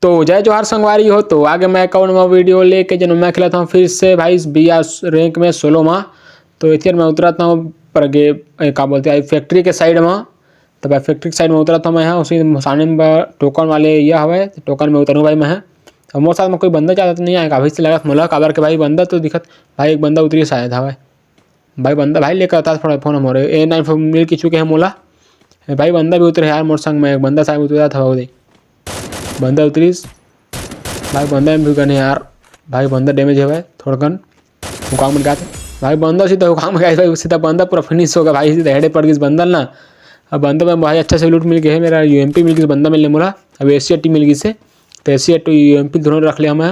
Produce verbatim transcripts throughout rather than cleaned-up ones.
तो जय जोहार संगवारी हो, तो आगे मैं एक और नवा वीडियो लेके, जनो मैं खेलत हूँ फिर से भाई बी आर रैंक में सोलो मा। तो एथियर मैं उतरत हूँ पर गे, ए, का बोलते हैं, फैक्ट्री के साइड मा। तो भाई फैक्ट्री के साइड में उतरत हूँ मैं, हाँ, उसी सामने में टोकन वाले ये हवे, तो टोकन में उतरूँ भाई मैं, हाँ। और मोर साथ में कोई बंदा ज़्यादा तो नहीं आएगा अभी से, लगत मोला, काबर के भाई बंदा तो दिखत, भाई एक बंदा उतरी शायद हवे। भाई बंदा भाई लेकर आता थोड़ा फोन मोरे, ए नाइन फोर मिल के चुके हैं मोला। ए भाई बंदा भी उतरे यार मोर संग में, एक बंदा साहब उतरा था वो दे। बंदा उतरीस। भाई बंदा में भी गन है यार। भाई बंदा डैमेज है भाई, थोड़ा गन। हुकाम में गाते। भाई बंदा सीधा हुकाम में गाए भाई, सीधा बंदा पूरा फिनिश हो गया भाई, सीधा हेडे पड़ गई बंदा ना। अब बंदा में भाई अच्छा से लूट मिल गया है, मेरा यूएमपी मिल गई, बंदा मिलने मोला। अब एसी टी मिल गई से, तो एसी टू यूएमपी दोनों रख लिया मैं।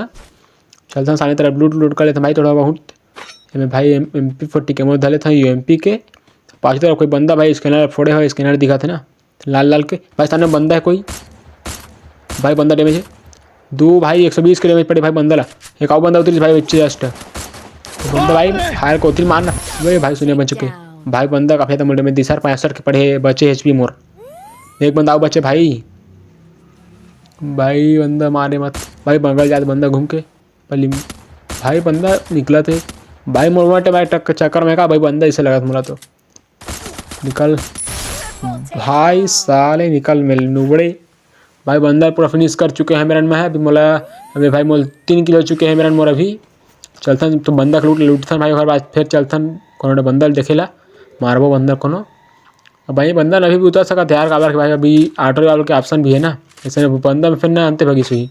चलता हूँ सामने तरफ, लूट लूट कर लेते हैं भाई थोड़ा बहुत। एमे भाई एम पी फोर्टी के मोड़ धर लेते हैं यूएमपी के। पाछू तरफ कोई बंदा भाई स्कैनर फोड़े हुए, स्कैनर दिखाते ना लाल लाल के। भाई सामने बंदा है कोई। भाई बंदा डैमेज है। दो भाई एक सौ बीस के डैमेज पड़े भाई बंदा ला। एक और बंदा उतरी भाई बच्चे जस्ट। बंदा भाई फायर को उतरी मारना। वे भाई सुने बन चुके। भाई बंदा काफी ज्यादा मुंडे में दिसर पैंसठ के पड़े बचे एचपी मोर। एक बंदा और बचे भाई। भाई बंदा मारे मत। भाई बंगल जात बंदा घूम के पहली। भाई बंदा निकला थे। भाई मोर मोटे भाई टक चक्कर में का भाई बंदा इसे लगा मोला तो। निकल। भाई साले निकल मेरे नुबड़े। भाई बंदा पूरा फिनिश कर चुके हैं मेरन में है अभी मोला। अभी भाई मोल तीन किलो चुके हैं मेरन मोर अभी। चलथन तो बंदा के लूट लूटथन भाई, ओकर बाद फिर चलथन कोनो बंदा देखेला, मारबो बंदा कोनो। अब भाई बंदा अभी भी उतर सकत है यार, काबर के भाई अभी ऑटो रिवाइवल के ऑप्शन भी है ना, ऐसे में बंदा में फिर ना अंते भगी सुई।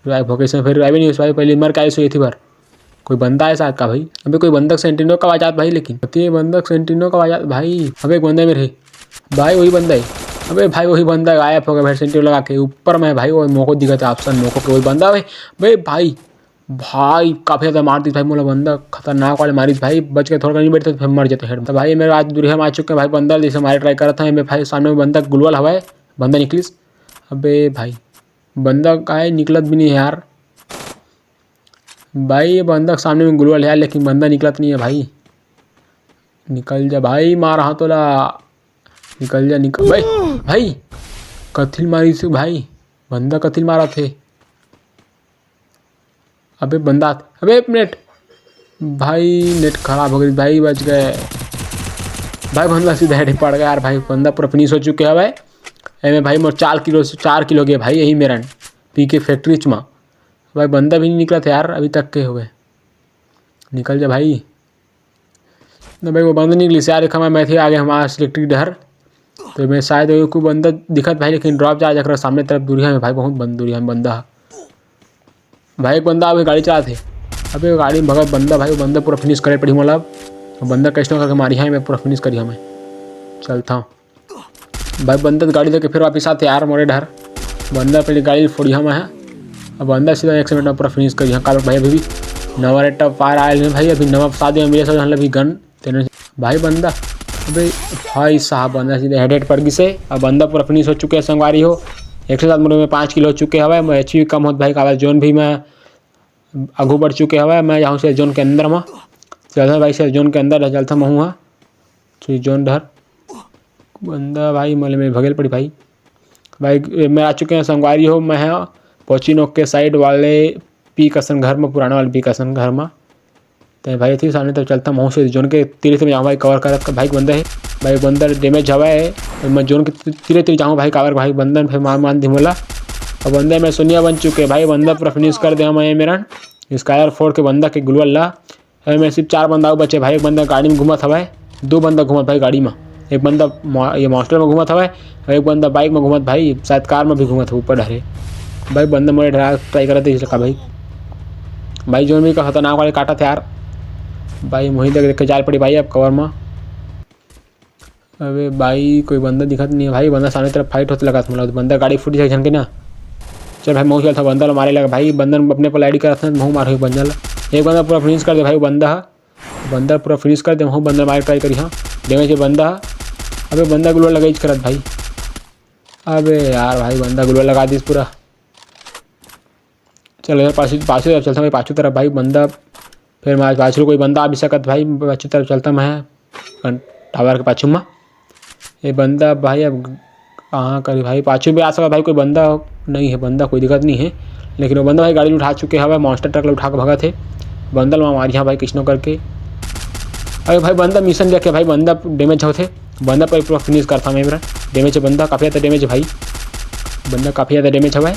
रिवाइव होके इसमें फिर रिवाइव नहीं हो पाई, पहले मर के आई सुई थी बार। कोई बंदा है साथ का भाई? अबे कोई बंदक सेंटिनो का आवाज आत भाई, लेकिन अति बंदक सेंटिनो का आवाज आत भाई। अबे एक बंदा मेरे भाई, वही बंदा है। अबे भाई वही बंदा गायब हो गया भाई, सेंटिनो लगा के ऊपर में भाई, वो मोको दिखा था ऑप्शन मोको के वही बंदा भाई। बे भाई, भाई काफी ज्यादा मार दी भाई मोला बंदा, खतरनाक वाले मारिस भाई, बच के थोड़ा नहीं बैठते तो फिर मर जाते हेड। तो भाई मेरे आज दूरिया में आ चुके हैं भाई, बंदा जैसे मारे ट्राई कर रहा था मैं भाई, सामने में बंदा ग्लू वाल हवा है, बंदा निकलिस। अबे भाई बंदा का है निकलत भी नहीं है यार। भाई ये बंदा के सामने में ग्लू वाल है यार, लेकिन बंदा निकलत नहीं है भाई। निकल जा भाई, मार हाथ वाला। निकल जा निकल भाई। भाई कथिल मारी से भाई, बंदा कथिल मारा थे। अबे बंदा, अबे नेट भाई, नेट खराब हो गई भाई, बच गए भाई। बंदा सीधा हेड पड़ गया यार भाई, बंदा पूरा फिनिश हो चुके हैं भाई। एमे भाई मोर चार किलो से चार किलो गए भाई, यही मेरा पी के फैक्ट्री च मा। भाई बंदा भी नहीं निकला था यार अभी तक के हो गए। निकल जा भाई। ना भाई वो बंदा निकली से यार, देखा मैं, मैं थे आगे हमारा सिलेक्टेड डहर। तो मैं शायद वो को बंदा दिखत भाई, लेकिन ड्रॉप जा जकर सामने तरफ दूरिया में भाई, बहुत बंद दूरिया में बंदा है। भाई एक बंदा अभी गाड़ी चलात हे। अबे गाड़ी में भगत बंदा भाई, वो बंदा पूरा फिनिश करे पड़ी मोला। वो बंदा कैसे करके मारी है, मैं पूरा फिनिश करी हमें। चलता हूँ भाई, बंदा तो गाड़ी लेके फिर वापस आते यार मोरे डहर। बंदा पहले गाड़ी फोड़ी हम है। अब बंदा सीधा एक सौ मिनट में पूरा फिनिश करी है। काल भाई अभी भी नवा रेट ऑफ फायर आयल है भाई, अभी नवा शादी में मिले सब अभी गन तेने भाई बंदा। अबे भाई साहब बंदा सीधे हेड हेड पड़ गई से। अब बंदा पूरा फिनिश हो चुके हैं संगवारी हो। एक सौ सात मुर्गे में पाँच किलो हो चुके हवे। मैं एचपी कम होत भाई, काबर जोन भी मैं आगू बढ़ चुके हवे। मैं जाऊँ से जोन के अंदर में चलता भाई, से जोन के अंदर चलता मैं हुआ। तो जोन डर बंदा भाई मले में भगेल पड़ी भाई। भाई मैं आ चुके हैं संगवारी हो, मैं है पोचिनो के साइड वाले पी कसन घर में, पुराना वाले पी कसन घर में। ते भाई थी सामने तब चलता महूँ से जोन के तीर से मैं जाऊँ भाई, कवर करत का भाई बंदा है। भाई बंदा डैमेज हवा है। मैं जोन के तीरे तीरे जाऊँ भाई, काबर भाई बंदन फिर मार मान दी मोला। और बंदा मैं सोनिया बन चुके भाई, बंदा पूरा फिनिश कर दे हम ये मेरा स्कायर फोर के बंदा के गुलवल ला। अरे मैं सिर्फ चार बंदा बचे भाई, एक बंदा गाड़ी में घूमत हवा है, दो बंदा घूमत भाई गाड़ी में। एक बंदा मो-, ये मॉन्स्टर में घूमत हवा है, और एक बंदा बाइक में घूमत भाई, शायद कार में भी घूमत है ऊपर डरे। भाई बंदा मोरे डरा ट्राई करत है इसका भाई। भाई जोन भी का खतरनाक वाले काटा था यार। भाई मोही देख देख के जाल पड़ी भाई अब कवर में। अबे भाई कोई बंदा दिखत नहीं है भाई, बंदा सामने तरफ फाइट होते लगा था, मतलब बंदा गाड़ी फूटी झन के ना। चल भाई महू चलता बंदा ला मारे लगा भाई, बंदा अपने पर लाइट करत था महू मार बंदा ला। एक बंदा पूरा फिनिश कर दे भाई बंदा हा। बंदा पूरा फिनिश कर दे, वहाँ बंदा मारे ट्राई करी। हाँ डैमेज है बंदा। अबे बंदा ग्लू लगाई करत भाई। अबे यार भाई बंदा ग्लू लगा दिस पूरा। चलो यार पाछू पाछू तरफ चलता हूँ भाई, पाछू तरफ भाई बंदा। फिर मैं पाछू कोई बंदा आ भी सकत भाई, पाछू तरफ चलता मैं टावर के पाछू में। ये बंदा भाई अब कहाँ करी भाई, पाछू भी आ सकत भाई, कोई बंदा नहीं है, बंदा कोई दिक्कत नहीं है, लेकिन वो बंदा भाई गाड़ी ल उठा चुके हवय, मॉन्स्टर ट्रक ल उठा के भगत हे। बंदा ल मारिहा भाई किसनो करके। अरे भाई बंदा मिशन देख के भाई बंदा डैमेज होथे, बंदा पर पूरा फिनिश करता मैं मेरा। डैमेज है बंदा, काफ़ी ज़्यादा डैमेज है भाई, बंदा काफ़ी ज़्यादा डैमेज हवय।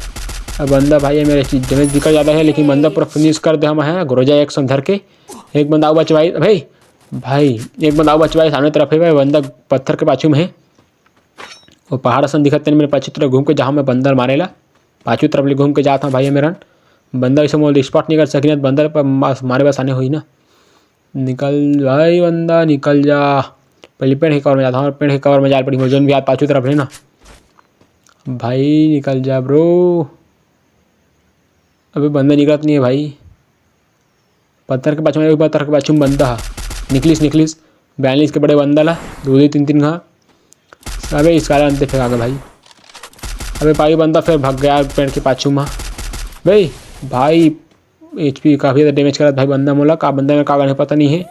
अब बंदा भाई मेरे डैमेज दिक्कत ज़्यादा है, लेकिन बंदा पूरा फिनिश कर दे हम है ग्रोजा एक सौ धर के। एक बंदा अउ बचवाई भाई, भाई एक बंदा अउ बचवाई सामने तरफ है भाई, बंदा पत्थर के पाछू में है। वो पहाड़ असन दिखत तेन मेरे पाछू तरफ घूम के जहाँ मैं बंदा ल मारेला, पाछू तरफ ले घूम के जात हूँ भाई मेरन। बंदा वैसे मोल स्पॉट नहीं कर सकिन, बंदा ल प-, मास-, मारे बस आने होई ना। निकल भाई बंदा, निकल जा। पहले पेड़ के कवर में जाता हूँ, पेड़ के कवर में जाए पड़ी, जोन भी हाथ पाछू तरफ है ना। भाई निकल जा ब्रो। अबे बंदा निकलत नहीं है भाई। पत्थर के पाछू में, पत्थर के पाछू में बंदा हा। निकलिस, निकलिस। बयालीस के बड़े बंदा ला, दो, दो, तीन, तीन घा। अबे इसका अंत फेंक आगे भाई। अबे भाई बंदा फिर भाग गया पेड़ के पाछू में। भाई, भाई, एचपी काफ़ी ज़्यादा डैमेज करत भाई बंदा मोला, का बंदा में का गने पता नहीं है।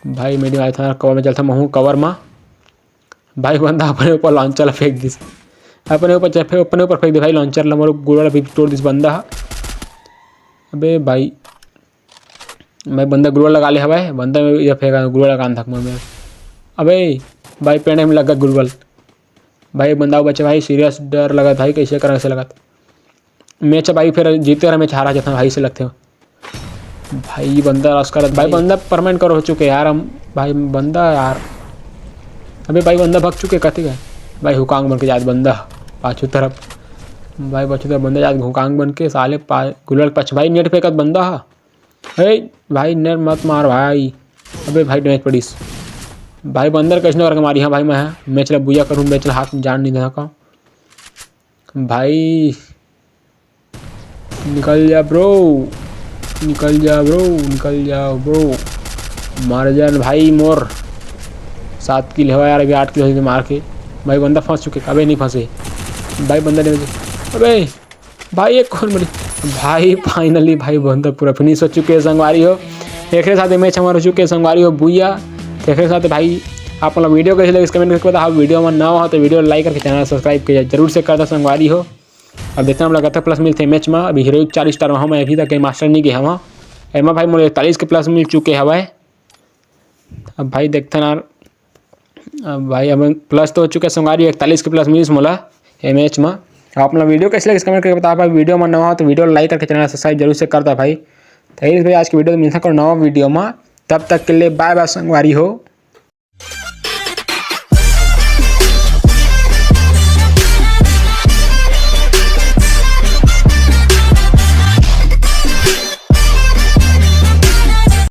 भाई मेरी आया था कवर में चलता, महूँ कवर में। भाई बंदा अपने ऊपर लॉन्चर ला फेंक दिस, अपने ऊपर चढ़-, अपने ऊपर फेंक दे भाई लॉन्चर ला, मोर गोला भी तोड़ दिस बंदा हा। अबे भाई, भाई बंदा ग्लूवाल लगा ले हवय, बंदा में ये फेंका ग्लूवाल लगा धक में। अबे भाई पेड़ में लगा ग्लूवाल। भाई बंदा बचे भाई, सीरियस डर लगत भाई, कैसे करा कैसे लगत। मैच भाई फिर जीते रहा, मैच हारा जाता भाई से लगते हो। भाई बंदा रस करत भाई, बंदा परमानेंट कवर हो चुके यार हम। भाई बंदा यार, अबे भाई बंदा भग चुके कथे गए। भाई हुकांग बन के जात बंदा पाछू तरफ। भाई पाछू तरफ बंदा जात हुकांग बन के साले पा-, गुलल पछ भाई नेट फेंकत बंदा हा। ए भाई नेट मत मार भाई। अबे भाई डैमेज पड़ीस। भाई बंदा कैसनो करके मारी, हाँ भाई मैं मैच ला बुया करूँ, मैच ला हाथ में जान नहीं देना का। भाई निकल जा ब्रो, निकल जा ब्रो, निकल जा ब्रो। मार जान भाई मोर। सात किल हवा यार, अभी आठ किल होई मार के। भाई बंदा फंस चुके, अबे नहीं फंसे। भाई बंदा डैमेज, अबे भाई एक कौन मरी। भाई फाइनली भाई बंदा पूरा फिनिश हो चुके हैं संगवारी हो। एक साथ मैच हमारा हो चुके हैं संगवारी हो बुया। एक साथ भाई आप मतलब वीडियो कैसे लगे कमेंट करके बताओ। वीडियो में नवा हो तो वीडियो लाइक करके चैनल सब्सक्राइब करिए जरूर से करता संगवारी हो। अब देखते हैं हम लोग कतक प्लस मिलते हैं मैच में। अभी हीरोइक चार स्टार वहाँ मैं अभी तक मास्टर नहीं गया वहाँ। एमा भाई मोर इकतालीस के प्लस मिल चुके हवा है। अब भाई देखते हैं यार, अब भाई अब प्लस तो हो चुके संगवारी, इकतालीस के प्लस मिलिस मोला ए मैच में। आप मतलब वीडियो कैसे लगे कमेंट करके बताओ भाई। वीडियो में नवा हो तो वीडियो लाइक करके चैनल सब्सक्राइब जरूर से करता भाई। तो यही भाई आज की वीडियो में मिलता करो नवा वीडियो में, तब तक के लिए बाय बाय संगवारी हो।